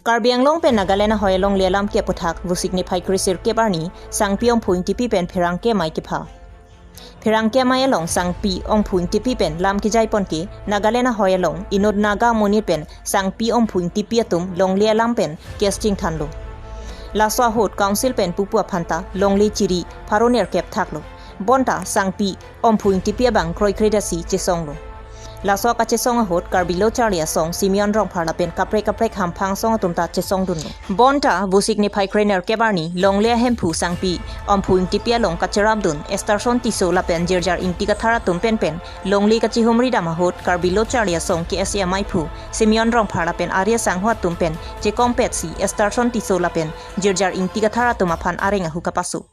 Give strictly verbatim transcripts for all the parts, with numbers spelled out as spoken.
Karbi Anglong pen Nagaland ahoi alongle alam ke aphuthak Vosik niphai kre sirkep arni Sangpi Omphu Ingtipi pen pherangke amei kepha. Pherangke amei along Sangpi Omphu Ingtipi pen lam kejai pon ke Nagaland ahoi along inut Naga amonit pen Sangpi Omphu Ingtipi atum longle alam pen case chingthanlo. Laso ahut council pen pupu aphanta longle chiri pharo nerkep thaklo. Bonta Sangpi Omphu Ingtipi abang kroikre dasi chesonglo. Laso kachesong ahut Karbi Lo Charli Asong Simeon Rongphar lapen kaprek kaprek hamphang asong atum ta chesongdunlo. Bonta Vosik niphai kre nerkep arni longle ahemphu Sangpi Omphu Ingtipi along kacherapdun Esterson Tisso lapen Jirjar Ingti Kathar atum penpen longle kachihumridam ahut Karbi Lo Charli Asong K S A ameiphu Simeon Rongphar lapen ari asangho atum pen chekongpetsi Esterson Tisso lapen Jirjar Ingti Kathar atum aphan areng ahu kapaso.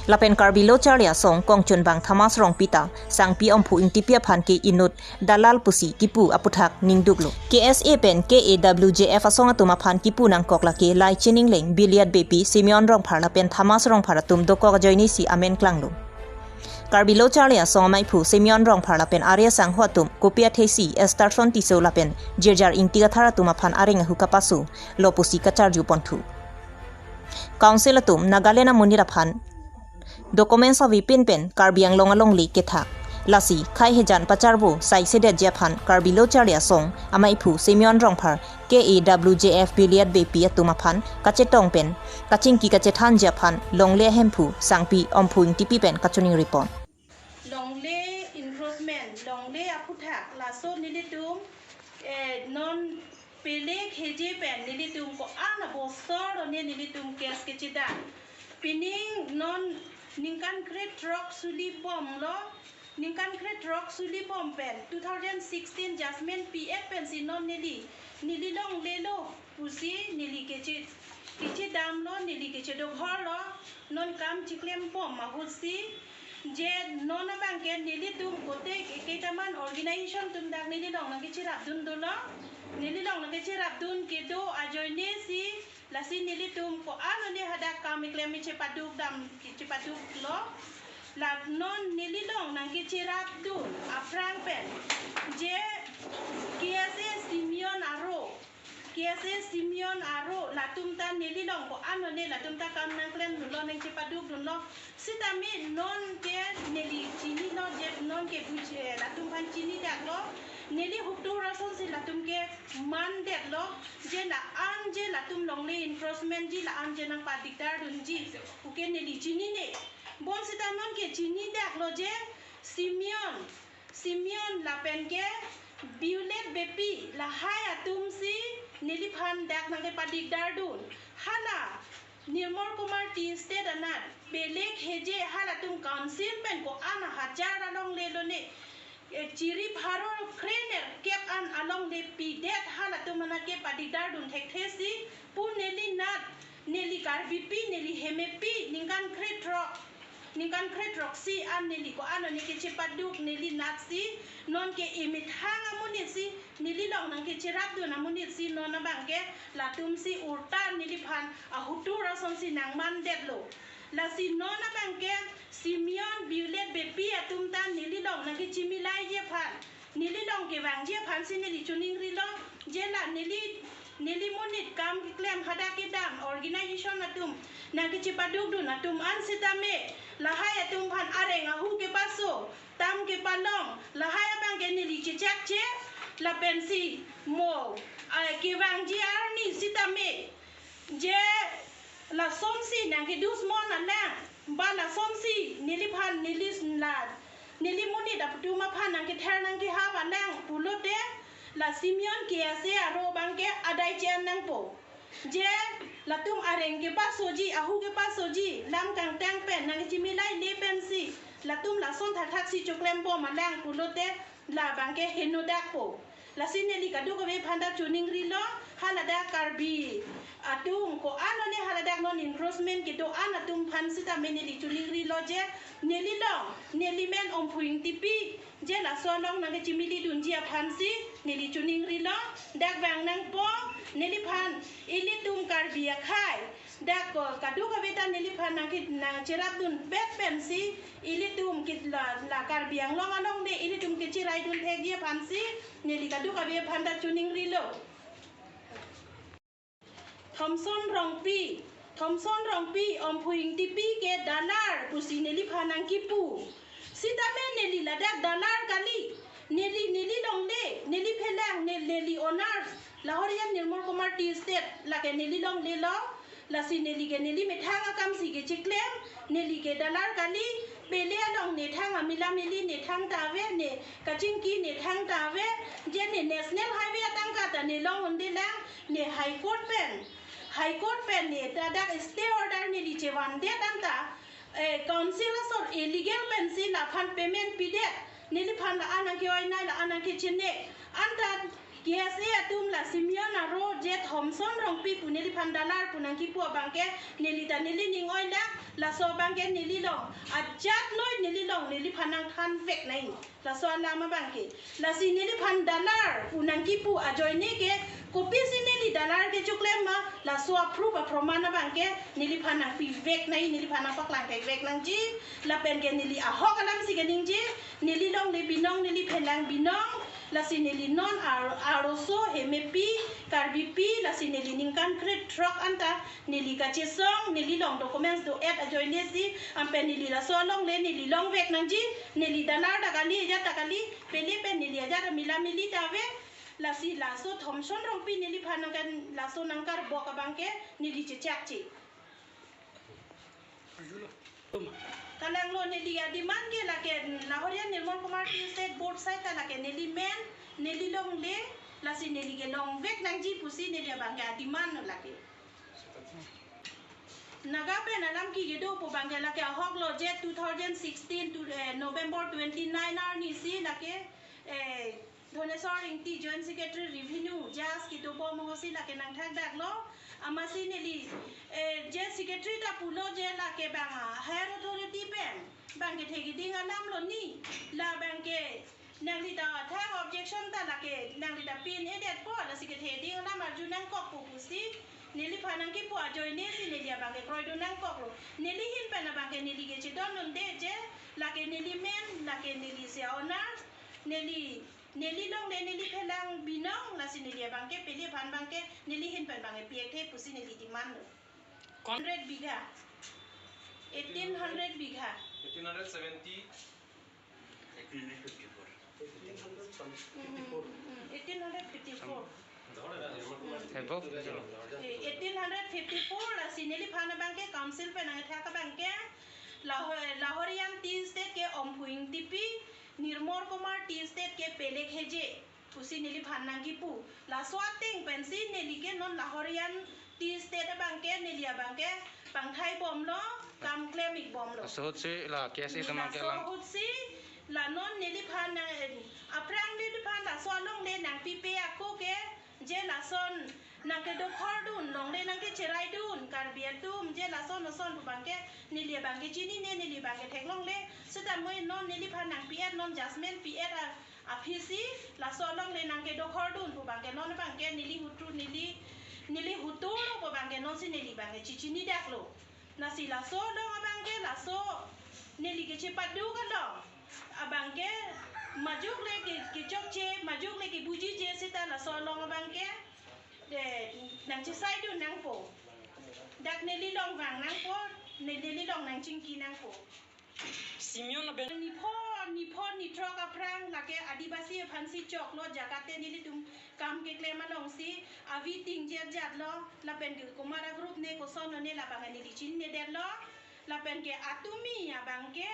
Lapen Karbi Lo Charli Asong kongchunbang Thomas Rongpi ta Sangpi Omphu Ingtipi aphan ke inut dalal pusi kipu aphuthak ningduklo. K S A pen K A W J F asong atum aphan kipu nangkok lake Lai Chiningleng, Biliat Beypi, Simeon Rongphar lapen Thomas Rongphar atum dokok ajoinesi amen klanglo. Karbi Lo Charli Asong ameiphu Simeon Rongphar lapen ari asangho atum kopi athesi Esterson Tisso lapen Jirjar Ingti Kathar atum aphan areng ahu kapasolo pusi kacharju ponthu. Council atum Nagaland amonit aphan documents avepin pen Karbi Anglong alongle kethak. Lasi khei hejan pacharvo saise detji aphan Karbi Lo Charli Asong ameiphu Simeon Rongphar K A W J F Biliat Beypi atum aphan kachetong pen kachingki kachethanji aphan longle ahemphu Sangpi Omphu Ingtipi pen kachiningri pon. Longle encroachment, longle aphuthak, laso nelitum, eh, non pele kheje pen nelitum ko-an abosor lo ne nelitum case kechedam. Pining non ningkan krethrok suli bomlo, ningkan krethrok suli bom pen two thousand sixteen judgment P F pensi non neli, neli longlelo pusi neli keche, kechedamlo, neli kechedokhorlo, non kam chiklem bom ahutsi, je non abang ke nelitum kote keitaman organization atum dak neli long nangkecherapdun dolo, neli long nangkecherapdun kedo ajoinesi, lasi nelitum ko-an lo ne hadak kam keklem chepadukdam, chepaduklo, la non neli long nangkecherapdun aphrang pen, je K S A Simeon aro, K S A Simeon aro, latum ta neli long ko-an lo ne latum ta kam nangklemdunlo, nangchepadukdunlo. Sitame non ke neli chinilo, je non ke buje, latum aphan chinidaklo. Neli hutur asonsi latum ke mandetlo. Je la-an je latum longle encroachment ji, la-an je nangpadikdardunji, puke neli chinine. Bonsita non ke chinidaklo je Simeon, Simeon lapen ke Biliat Beypi, lahai atumsi neliphan dak nangkepadikdardun. Hala Nirmal Kumar Tea Estate anat pele kheje halatum council pen ko-an ahajar alongle lo ne, eh, chiri pharo kre nerkep an alongle pidet halatum anat kepadikdardun thekthesi, pu neli nat, neli Karbipi, neli Hemepi, ningkan krethrok, ningkan krethroksi an neli ko-an lo ne kechepaduk neli natsi, non ke emethang amonitsi, neli long nangkecherapdun amonitsi, non abang ke latumsi urta neliphan ahutur asonsi nangmandetlo. Lasi non abang ke Simeon, Biliat Beypi atum ta neli long nangkechimilaiji aphan, neli long kevangji aphansi neli chiningrilo, je la neli, neli monit kam keklem hadak kedam organization atum nangkechepadukdun atum an sitame, lahai atum aphan areng ahu kepaso, tam kepalong, lahai abang ke neli chechakche, lapensi mo, ah, kevangji arni sitame, je lasonsi nangkedusmon alang, ba lasonsi neliphan, neli la, neli monit atum aphan nangkether nangkehap alang pulote, la Simeon K S A aro abang ke adai che-en nangpo. Je latum areng kepasoji, ahu kepasoji, lam kangtang pen nangkechimilaile pensi, latum lason thakthaksi choklem bom alang pulote, labang ke henodakpo. Lasi neli kadokave aphanta chiningrilo, haladak Karbi atum ko-an lo ne haladak non encroachment kedo-an atum aphan sitame neli chiningrilo je, neli long, neli men Omphu Ingtipi, je laso along nangkechimilidunji aphansi neli chiningrilo, dak vang nangpo, neliphan, ilitum Karbi akhei, dak ko kadokave ta neliphan nangke, nangcherapdunpet pensi, ilitum ke la, la Karbi Anglong alongle ilitum kecheraidun thekji aphansi, neli kadokave aphanta chiningrilo. Thomson Rongpi, Thomson Rongpi, Omphu Ingtipi ke dalar pusi neliphan nangkipu. Sitame neli ladak dalar kali. Neli, neli longle, neli phelang, ne-, neli owners, Lahorian Nirmal Kumar Tea Estate, lake neli longle lo. Lasi neli ke neli methang akam si kechiklem, neli ke dalar kali, pele along ne thang amila mili ne thangta ave, ne kachingki ne thangta ave, je ne National Highway atangka ta ne long unde lang, ne High Court pen, High Court pen ne ladak stay order neli chevandet anta, eh, council asor illegal pensi laphan payment pidet, neliphan la-an nangke-oinai, la-an nangkechine. Anta K S A atum la Simeon aro je Thomson Rongpi pu neliphan dalar pu nangkipu abangke neli ta neli ning-oilang, laso abangke neli long. Ajat noi neli long, neliphan nangthanvek nai. Laso alam abangke. Lasi neliphan dalar pu nangkipu ajoine ke, kopisi neli dalar kechoklem ma, laso a-proof aproman abangke neliphan nangpivek nai, neliphan nangpaklangkevek nangji. Lapen ke neli ahok alam si keningje, neli longle binong, neli phelang binong, lasi neli non ar-, arloso Hemepi, Karbipi, lasi neli ningkan krethrok anta neli kachesong, neli long documents do-et ajoine si, ampen neli laso alongle neli longvek nangji, neli dalar ta kali, ajat ta kali, pele pen neli ajat amila mili ta ave, lasi laso Thomson Rongpi neliphan nangkan laso nangkarbok abangke neli chechakche. Kalanglo, neli a-demand ke lake Lahorian Nirmal Kumar Tea Estate board side ta lake neli men, neli longle, lasi neli ke longvek nangji pusi neli abangke a-demand lo lake. Naga pen alam ke kedo pu abangke lake ahok lo je two thousand sixteen to, eh, November twenty-nine arni si lake, eh, Dhoneswar Ingti, Joint Secretary Revenue, J S kedobom ahut si lake nangthakdaklo. Amatsi neli, eh, je Secretary ta pulo je lake bang a higher authority pen bang kethe keding alam lo ni. La abangke nangli ta athak objection ta lake nangli ta pin-edetpo, lasi kethe keding alam arju nangkokpo pusi neliphan nangkipu ajoine si neli abangke kroidun nangkoklo. Neli ahin pen abangke neli kechedon unde je lake neli men, lake neli si a-owner, neli neli longle neli phelang binong, lasi neli abangke pele aphan abangke neli ahin pen abangke pi-ekthe pusi neli demand lo. Hundred bigha. Eighteen hundred bigha. Eighteen hundred seventy. Eighteen hundred fifty-four. Mm, mm, eighteen hundred fifty-four. Above. Eh, eighteen hundred fifty-four, lasi neliphan abangke council pen nangthak abangke Laho-, Lahorian Tea Estate ke Omphu Ingtipi, Nirmal Kumar Tea Estate ke Pelek Heje pusi neliphan nangkipu. Laso ateng pensi neli ke non Lahorian Tea Estate abangke neli abangke pangthai bomlo, kam klem-ik bomlo. Laso ahut si la K S A atum nangkelang. Laso ahut si la non neliphan nang, eh, aphrang neliphan laso alongle nangpipe ako ke, je lason nangkedokhordun, longle nangkecheraidun, Karbi atum, je lason lason pu abangke neli abangke chinine, neli abangke theklongle. Seta moi non neliphan nangpi-et, non judgment pi-et a, aphi si laso alongle nangkedokhordun pu abangke non abangke neli hutru, neli, neli hutru lo pu abangke non si neli abangke chichinidaklo. Lasi laso along abangke laso neli kechepaduk along abangke majok le ke, kechokche, majok le kebujije seta laso along abangke, eh, nangchesaidun nangpo. Dak neli long vang nangpo, ne-, neli long nangchingki nangpo. Simeon lapen nipho, nipho nithrok aphrang lake Adivasi aphansi choklo, jaga te nelitum kam keklem alongsi avi tingjer jatlo, lapen ke komat a-group ne, kosonlo ne, labang neli chininedetlo. Lapen ke atumi abangke,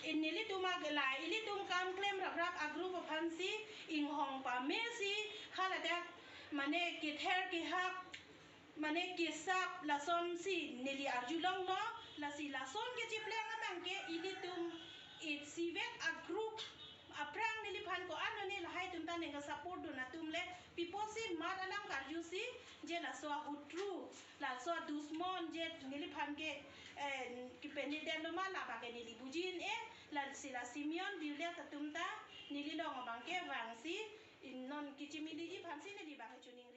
in nelitum ag-, la ilitum kam klem raprap a-group aphansi inghong pamesi haladak mane kether kehap, mane kesap lasonsi neli arjulonglo. Lasi lason kechepleng abangke ilitum isivek a-group aphrang neliphan ko-an lo ne, lahai atum ta ningke support dun atum le, pi apotsi mat alam karjusi, je laso ahutru, laso adusmon je neliphan ke, eh, kepenedetlo ma, labangke neli buji-un-e. Lasi la Simeon Violette atum ta neli long abangke vangsi, in non kachimiliji aphansi neli abangke chuning.